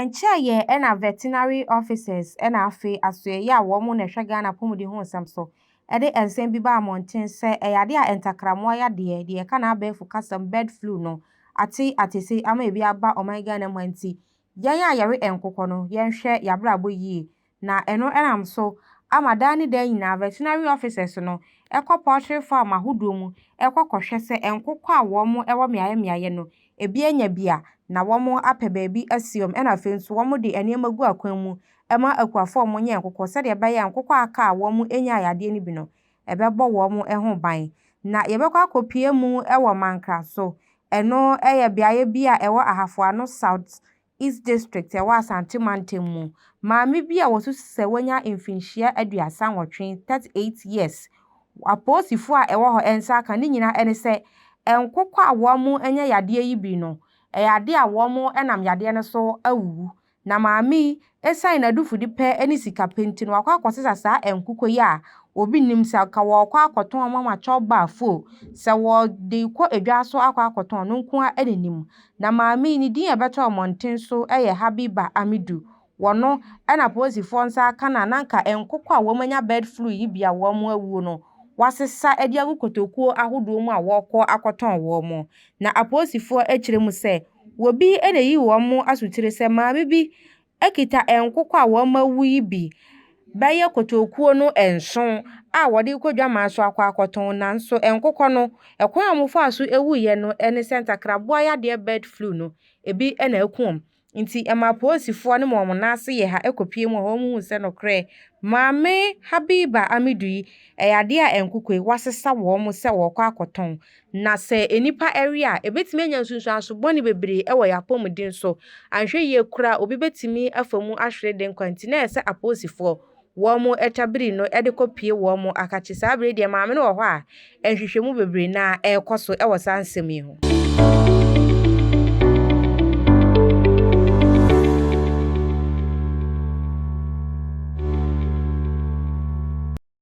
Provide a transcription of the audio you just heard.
Ɛnkyɛeɛ na veterinary officers na afei asoɛeɛ a wɔn na ɛhwɛ Ghana apɔmuden ho nsɛm so de nsɛm bi baa mmɔnten sɛ ɛyɛ adeɛ a ntakramoa yadeɛ, deɛ yɛka no abɛɛfo kasa mu bird flu no, ate atese ama ebi aba ɔman Ghana mu ha nti, yɛn a yɛwe nkokɔ no, yɛnhwɛ yɛn abrabɔ yie. Na ɛno nam so ama daa ne daa nyinaa veterinary officers no kɔ poultry farm ahodoɔ mu kɔ kɔhwɛ sɛ nkokɔ a wɔwɔ mmeaeɛ mmeaeɛ no, ebi anya bi a, na wɔapɛ baabi asi wɔn. Ɛna afei nso wɔde nneɛma gu akwan mu ma akuafoɔ a wɔnyɛ nkokɔ sɛdeɛ ɛbɛyɛ a nkokɔ a aka a wɔnyaa yadeɛ no bi no, ɛbɛbɔ wɔn ho ban. Na yɛbɛkɔ akɔpue mu wɔ Mankraso. Ɛno yɛ beaeɛ bi a ɛwɔ Ahafo Ano South East District a ɛwɔ Asante mantam mu. Maame bi a wɔsusu sɛ wanya mfinhyia 38, 38 years. Apolisifoɔ a ɛwɔ hɔ nsa aka ne nyinaa ne sɛ, nkokɔ a wɔanya yadeɛ yi bi no, ɛyɛ adeɛ a wɔnam yadeɛ no so awuwu. Na maame yi, esiane n'adufudepɛ ne sikapɛ nti no, wakɔ akɔsesa saa nkokɔ yi a obi nnim sɛ anka wɔrekɔ akɔtɔn ama chɔbaafo o, sɛ wɔde rekɔ edwa so akɔ akɔtɔn no nko ara na nim. Na maame yi, ne din a ɛbɛtɔ mmɔnten so yɛ Habiba Amidu. Wɔno ɛna apolisifoɔ nsa aka no a na anka nkokɔ a wɔanya bird flu yi bi a wɔn awuo no, wɔasesa de agu kotokuo ahodoɔ mu a wɔrekɔ akɔtɔn wɔn. Na apolisifoɔ kyerɛ mu sɛ, obi na eyi wɔn asotire sɛ maame bi kita nkokɔ a wɔn awu yi bi bɛyɛ kotokuo no 7 a wɔde rekɔ dwaman so akɔ akɔtɔn nanso nkokɔ no, ɛkwan a wɔfaa so wuiɛ no ne sɛ ntakraboa yadeɛ bird flu no, ebi na aku wɔn. Nti ɛma apolisifoɔ no ma wɔn nan ase yɛ ha kɔpue mu a wɔhuu sɛ nokorɛ, maame Habiba Amidu yi, ɛyɛ adeɛ a nkokɔ yi wɔasesa wɔn sɛ wɔrekɔ akɔtɔn. Na sɛ nnipa we a, ebetumi anya nsunsuanso bɔne bebree wɔ yɛn apɔmuden so. Anhwɛ yie koraa obi bɛtumi afa mu ahwere ne nkwa nti na ɛsɛ sɛ apolisifoɔ wɔn tabiri no de kɔpue wɔn akakye. Saa bere yi deɛ maame no wɔ hɔ a nhwehwɛmu bebree na ɛrekɔ so wɔ saa nsɛm yi ho.